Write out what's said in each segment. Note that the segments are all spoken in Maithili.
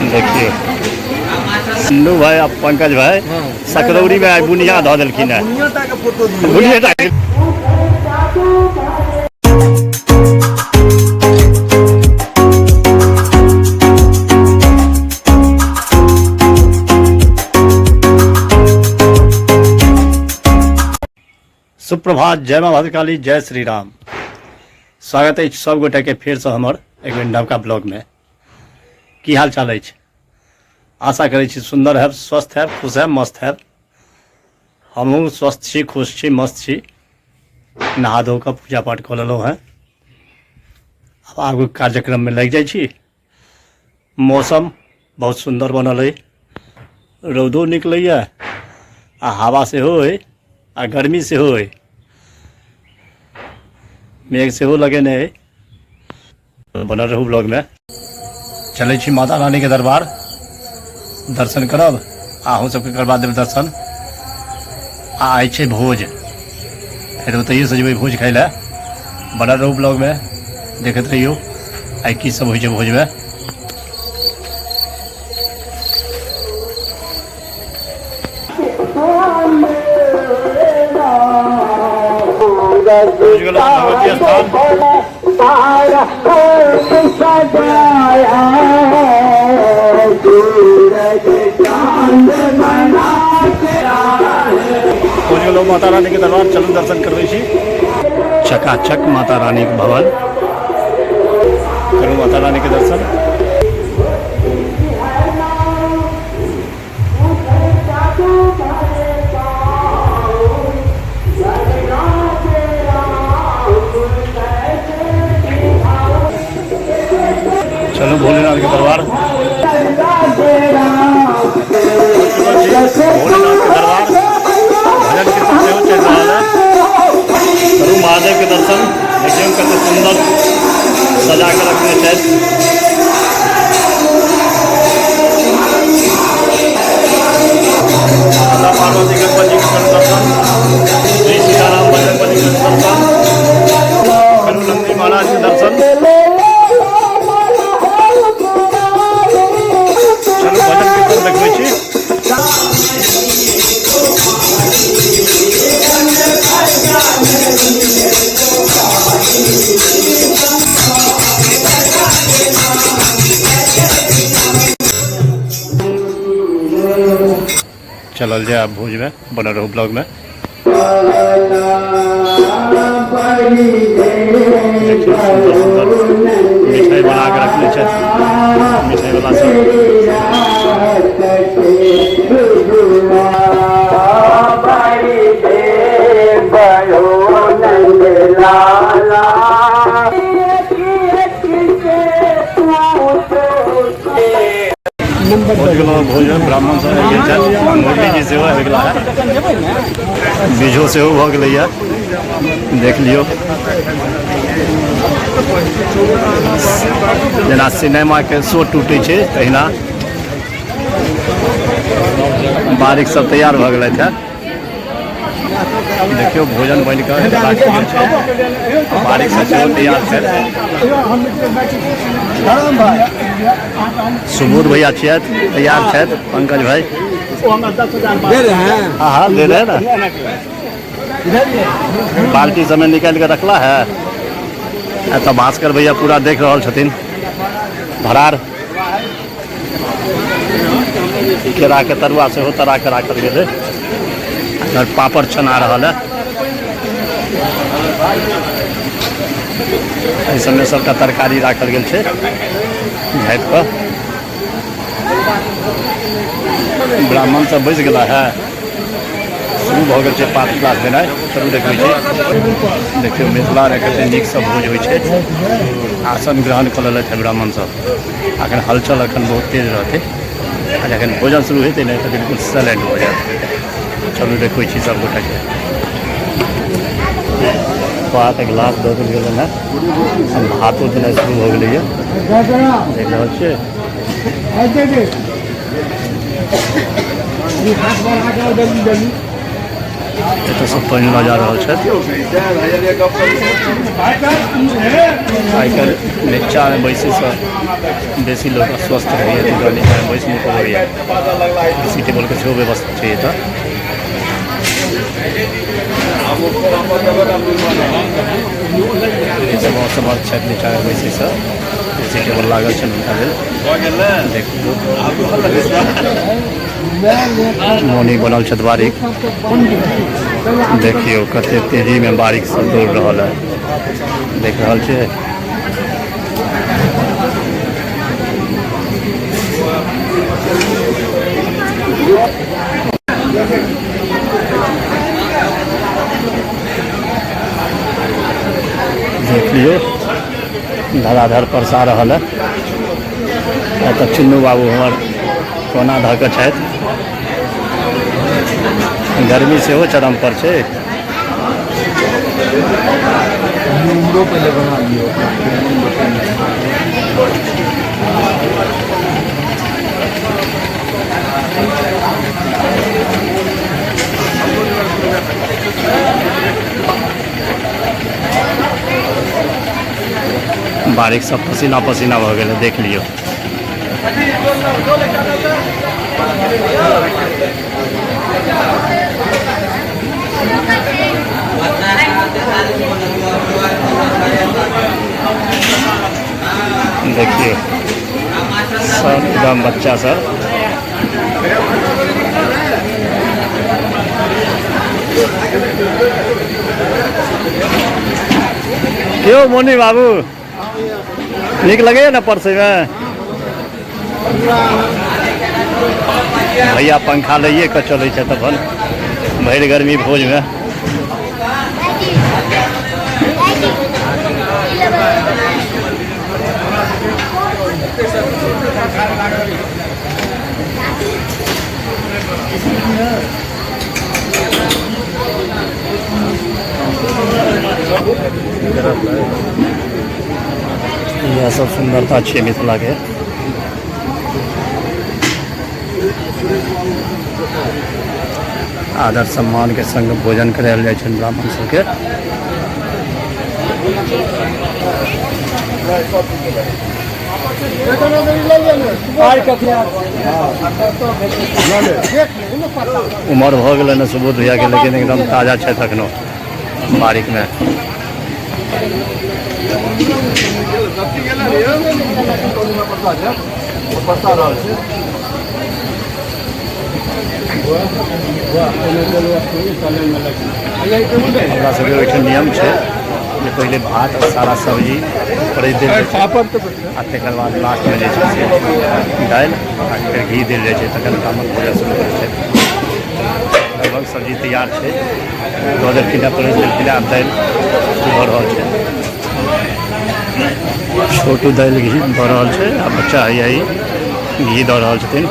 देखिए सन्नू भाई आ पंकज भाई सकरौरी में आइ बुनिया धऽ देलखिन है। बुनिया टा के। सुप्रभात, जय माँ भद्रकाली, जय श्री राम। स्वागत अछि सब गोटे के फेर से हमर एक बेर नवका ब्लॉग में। की हाल चाल अछि? आशा करै छी सुंदर हैब, स्वस्थ हैब, खुश हैब, मस्त हैब। हमहूँ स्वस्थ छी, खुश छी, मस्त छी। नहा धो कऽ पूजा पाठ कऽ लेलहुँ हेँ। आब आगू कार्यक्रममे लागि जाइ छी। मौसम बहुत सुन्दर बनल अइ, रौदो निकलैए आ हवा सेहो अइ आ गर्मी सेहो अइ। मेघ सेहो लगेने अइ। बनल रहू ब्लॉगमे। चलै छी माता रानीके दरबार दर्शन करब, अहूँ सबके करबा देब दर्शन। आ आइ छै भोज, फेर ओतहिएसँ जेबै भोज खाइ लए। बनल रहू ब्लॉगमे, देखैत रहियौ आइ की सब होइ छै भोजमे। पहुँच गेलहुँ भगवती स्थान। पहुँच गेलहुँ माता रानी के दरबार, चलू दर्शन करबै छी। चकाचक माता रानी के भवन, करू माता रानी के दर्शन। चलू भोलेनाथ के दरबार। भोलेनाथ के दरबार भजन कीर्तन सेहो चलि रहल है। करू महादेव के दर्शन। देखियौ कते सुंदर सजा के रखने छथि। माता पार्वती गणपति जी के करू दर्शन, श्री सीताराम बजरंग बली के दर्शन, करू नंदी महाराज के दर्शन। चलू भजन कीर्तन देखबै छी। चलल जाय आब भोज में, बनल रहू ब्लॉग में। देखियौ सुन्दर सुन्दर मिठाई बना के रखने छथि मिठाई वाला सब। पहुँच गेलहुँ भोजन, ब्राह्मण सब आबि गेल छथि, मुरली जी सेहो आबि गेला है, बीजो सेहो भऽ गेलैए, देख लियौ। जेना सिनेमाके शो टूटै छै तहिना बारिक सब तैयार भऽ गेलथि है। देखियौ भोजन बनि कऽ राखल गेल छै, बारिक सब सेहो तैयार छै। सुबोध भैया छियथि, तैयार छथि। पंकज भाई दे रहे हैं। हाँ हाँ दे रहे हैं ना। बाल्टी समय निकालि कऽ रखला है। एतऽ भास्कर भैया पूरा देख रहल छथिन। भरार केरा के तरुआ सेहो तरा के राखल गेलै। इधर पापड़ छना रहल है। एहि सबमे सबटा तरकारी राखल गेल छै झाँपि कऽ। ब्राह्मण सब बैस गेला है, शुरू भऽ गेल छै पात क्लास देनाइ। चलू देखबै छी। देखियौ मिथिला रे कते नीकसँ भोज होइ छै। आसन ग्रहण कऽ लेलथि है ब्राह्मण सब। अखन हलचल अखन बहुत तेज रहतै आ जखन भोजन शुरू हेतै ने तऽ बिल्कुल साइलेंट भऽ जायत। चलू देखबै छी सब गोटाके। पात गिलास दऽ देल गेलनि हेँ, भातो देनाइ शुरू भऽ गेलैए, देख रहल छियै। हाथ बढ़ा के जल्दी जल्दी। एतऽसँ पानि लऽ जा रहल छथि। आइ काल्हि नीचाँमे बैसैसँ बेसी लोक अस्वस्थ रहैए, ताहि दुआरे नीचाँमे बैस नहि पबैए। कुर्सी टेबलके सेहो व्यवस्था छै एतऽ। सब असमर्थ छथि नीचाँमे बैसैसँ, कुर्सी टेबल लागल छनि हुनका लेल। देखू, मौनी बनल छथि बारीक। देखियौ कते तेजीमे बारीक सब दौड़ रहल है, देख रहल छियै। देख लियौ, धराधर परसा रहल है। एतऽ चुन्नू बाबू हमर कोना धऽ कऽ छथि। गर्मी सेहो चरम पर छै। उम्रो पहिले बना लियौ। बारिक सब पसीना पसीना भऽ गेलै, देख लियौ। देखियौ, सब एकदम बच्चा सब। क्यों मोनी बाबू, नीक लगैए ने परसैमे? भैया पंखा लैए कऽ चलै छै तखन भरि गर्मी भोजमे। इएह सब सुन्दरता छै मिथिलाके। आदर सम्मानके संग भोजन करायल जाइ छनि ब्राह्मण सबके। उमर भऽ गेलै ने सुबोध भैयाके, लेकिन एकदम ताजा छथि अखनो बारीकमे। हमरा सबके ओहिठाम नियम छै जे पहिले भात आओर सारा सब्जी परसि देल जाइ छै, आ तकर बाद लास्टमे जे छै से दालि आ फेर घी देल जाइ छै, तखन ब्राह्मण भोजन शुरू करै छै। लगभग सब्जी तैयार छै, दऽ देलखिन हँ, परसि देलखिन हँ, आब दालि भऽ रहल छै। छोटू दालि घी दऽ रहल छै आ बच्चा हैया ई घी दऽ रहल छथिन।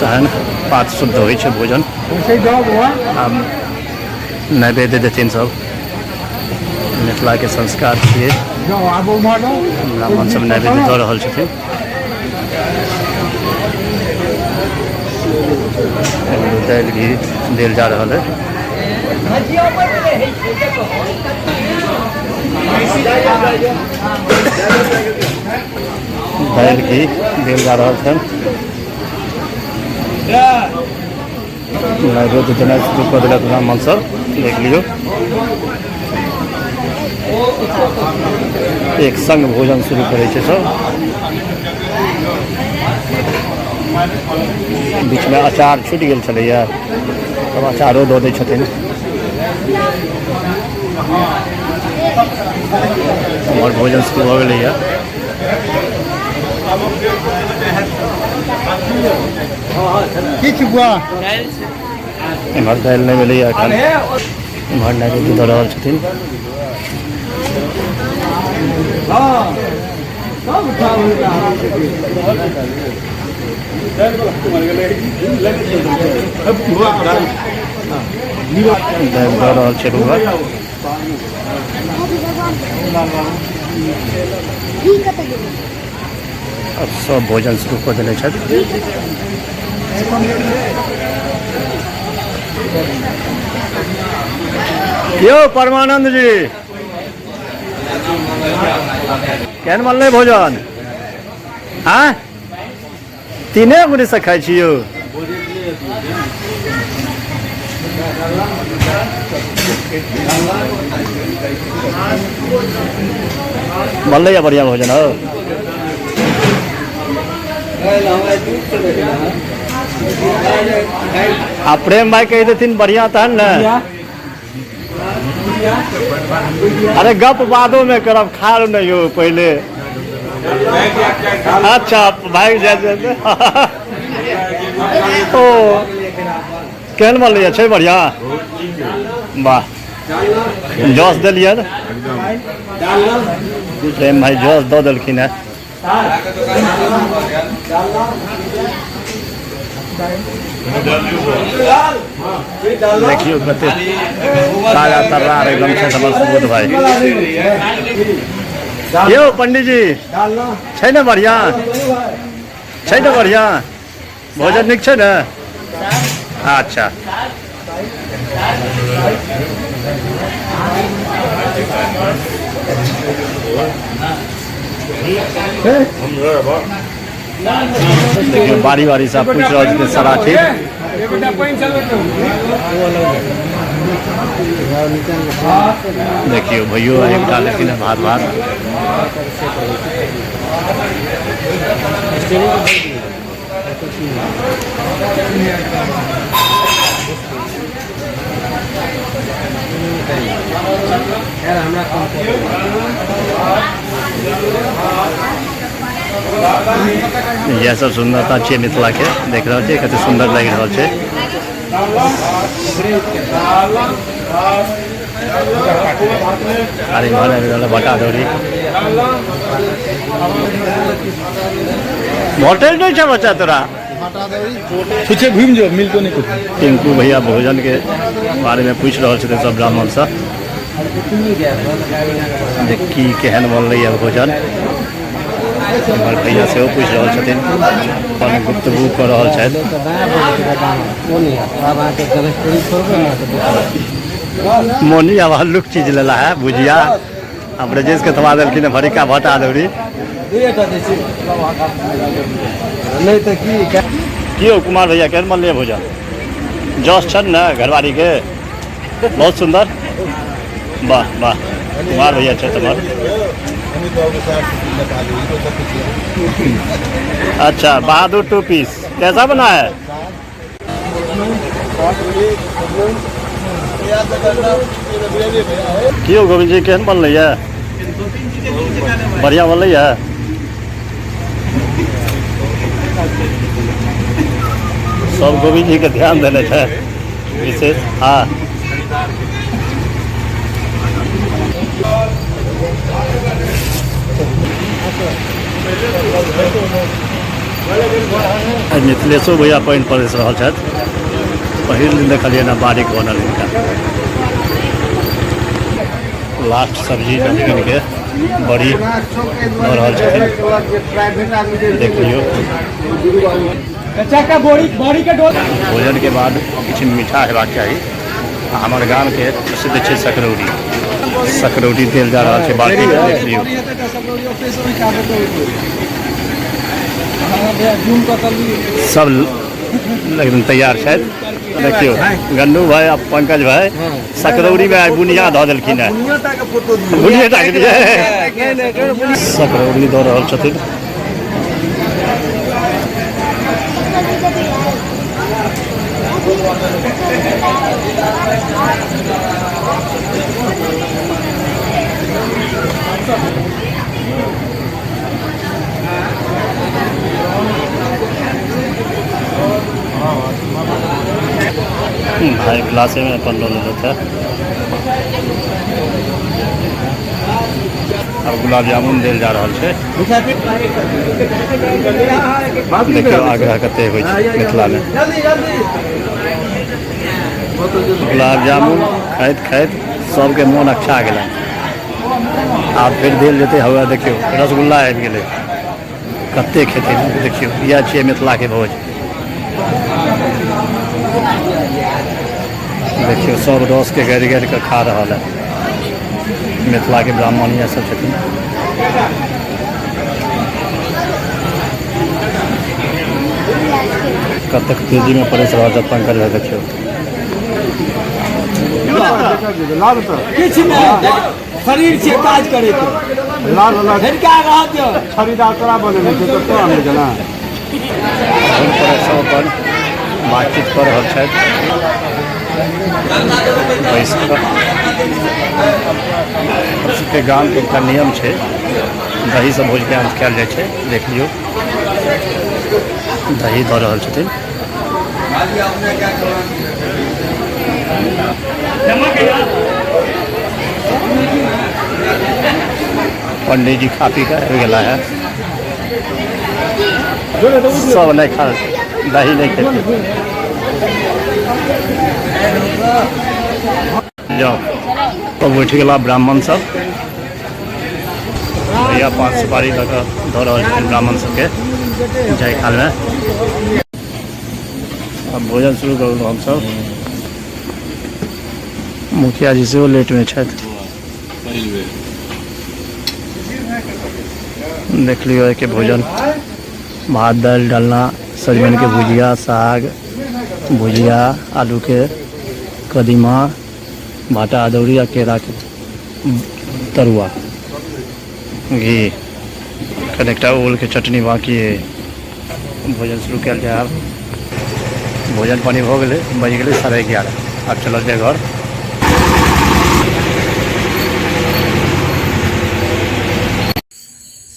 तहन पात शुद्ध होइ छै भोजन। आब नैवेद्य देथिन सब। मिथिलाके संस्कार छियै, ब्राह्मण सब नैवेद्य दऽ रहल छथिन। दालि घी देल जा रहल है। दालि घी देल जा रहल छनि। नैवेद्य देनाइ शुरू कऽ देलक ब्राह्मण सब, देख लियौ। एक संग भोजन शुरू करै छै सब। बीचमे अचार छुटि गेल छलैया, तब अचारो दऽ दै छथिन। हमर भोजन शुरू भऽ गेलैया। एम्हर दालि नहि भेलैया एखन, एम्हर नैवेद्य दऽ रहल छथिन। दालि दऽ रहल छै बौआ। अब सब भोजन शुरू कऽ देने छथि। यौ परमानंद जी केहन बनलै भोजन? आँय, तीने गोटे से खाइ छी यौ? बनलै बढ़िया भोजन हो। आ प्रेम भाई कहि देथिन बढ़िया तहन ने। अरे गप बादो में करब, खा लो नहीं हो पहले। अच्छा भाई जाय ओ केहन बनलै? छै बढ़िया। वाह, जस देलियै प्रेम भाई, जस दऽ देलखिन है। देखियौ कते ताजा तर्रार एकदम छै हमर सुबोध भाई। यौ पंडीजी, छै ने बढ़िया? छै ने बढ़िया भोजन? नीक छै ने? अच्छा, देखियौ बारी बारी से पूछि रहल छथिन सराठी। देखियौ भैयो एकटा लेकिन भात भात। इएह सब सुन्दरता छियै मिथिलाके। देख रहल छियै कते सुन्दर लागि रहल छै। आर इम्हर आबि रहल बटा दौड़ी। वोल्टेज नहीं छै बच्चा तोरा। छुछे घुमि जो मिलतो नहीं कुछ। टिंकू भैया भोजन के बारे में पूछि रहल छथिन सब ब्राह्मण से जे की केहन बनलै है भोजन। इम्हर भैया सेहो पूछि रहल छथिन, अपन गुप्तगू कऽ रहल छथि। मोनी आब हल्लुक चीज लेला है, भुजिया। आ ब्रजेश के थमा देलखिन भरिका भटा दौड़ी। नहीं तो की की हो कुमार भैया, केहन बनलै भोजन? जस छनि ने घरवारी के? बहुत सुंदर। वाह वाह, कुमार भैया छथि हमर। अच्छा, बहादुर 2 पीस कैसा बना है? की हो गोविंद जी, केहन बनलै है? बढ़िया बनलै है। सब गोविंद जी के ध्यान देने छै विशेष। हाँ मिथिलेशो भैया पानि परसि रहल छथि। पहिल दिन देखलियै ने बारिक बनल हिनका। लास्ट सब्जी नमकीन के बड़ी दऽ रहल छथिन। देख लियौ। भोजन के बाद किछु मीठा हेबाक चाही। आ हमर गाम के प्रसिद्ध छै सकरौरी। सकरौरी देल जा रहल छै बाटी में। देख लियौ। सब एकदम तैयार छथि। देखियौ गन्नू भाई आ पंकज भाई सकरौरी में आइ बुनिया धऽ देलखिन है। बुनिया टा के दियै। सकरौरी दऽ रहल छथिन। भाई गिलासे में अपन लऽ लेलथि है। आब गुलाब जामुन देल जा रहल छै। देखियौ आग्रह कते होइ छै मिथिला में। गुलाब जामुन खाइत खाइत सबके मोन अच्छा गेलनि। आब फेर देल जेतै। हौआ देखियौ रसगुल्ला आबि गेलै। कते खेतै? देखियौ इएह छियै मिथिलाके भोज। देखियौ सब रसके गारि गारि कऽ खा रहल है। मिथिलाके ब्राह्मण इएह सब छथिन। कतेक तेजीमे परसि रहल छथि पंकज भाइ, देखियौ। किछु नहि, शरीर छै काज करे के। लाल लाल झटका रहत दियौ। खरीदार तोरा बनेने छै तऽ तोरा नहि जेना। हुनकर सब अपन बातचीत कऽ रहल छथि बैस कऽ। हमर सबके गामके एकटा नियम छै, दहीसँ भोजके अन्त कयल जाइ छै। देख लियौ, दही दऽ रहल छथिन। पंडित जी खा पी कऽ आबि गेला है। सब नहि खा, दही नहि खेतै। जाओ, तब उठि गेला ब्राह्मण सब। भैया पाँच सुपारी लऽ कऽ दऽ रहल छथिन ब्राह्मण सबके जाय कालमे। आब भोजन शुरू करू हमसब। मुखिया जी सेहो लेटमे छथि। देख लियौ एहिके भोजन, भात, दालि, डालना, सजमनिके भुजिया, साग भुजिया, आलूके कदीमा, भाटा अदौरी आ केराके तरुआ, घी, एखन एकटा ओलके चटनी बाकी अइ। भोजन शुरू कयल जाय आब। भोजन पानि भऽ गेलै, बजि गेलै 11:30। आब चलल जाय घर।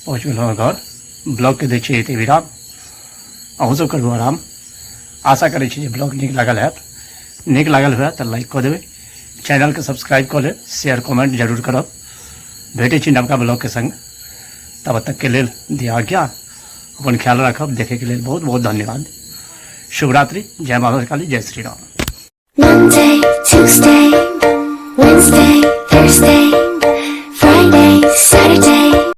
पहुँच गेलहुँ घर। ब्लॉगके दै छियै एते विराम। अहूँ सब करू आराम। आशा करै छी जे ब्लॉग नीक लागल हैत। नीक लागल हुए तऽ लाइक कऽ देबै, चैनलके सब्सक्राइब कऽ लेब, शेयर कमेंट जरूर करब। भेटै छी नवका ब्लॉगके संग, तब तकके लेल दिअ आज्ञा। अपन ख्याल राखब। देखैके लेल बहुत बहुत धन्यवाद। शुभरात्रि। जय माता काली, जय श्री राम। Monday, Tuesday,